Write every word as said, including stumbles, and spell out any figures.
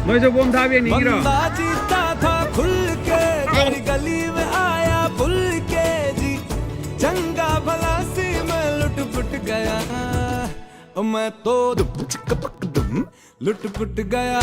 ꯅꯣꯏꯁꯨ ꯕꯣꯝ ꯊꯥꯕ ꯌꯦꯡꯅꯤꯡꯉꯤꯔꯣ? बंदा जीता था खुल के, तेरी गली में आया भूल के जी। चंगा भला सी मैं लुट पुट गया, ओ मैं तो दुम चिक पक दुम लुट पुट गया।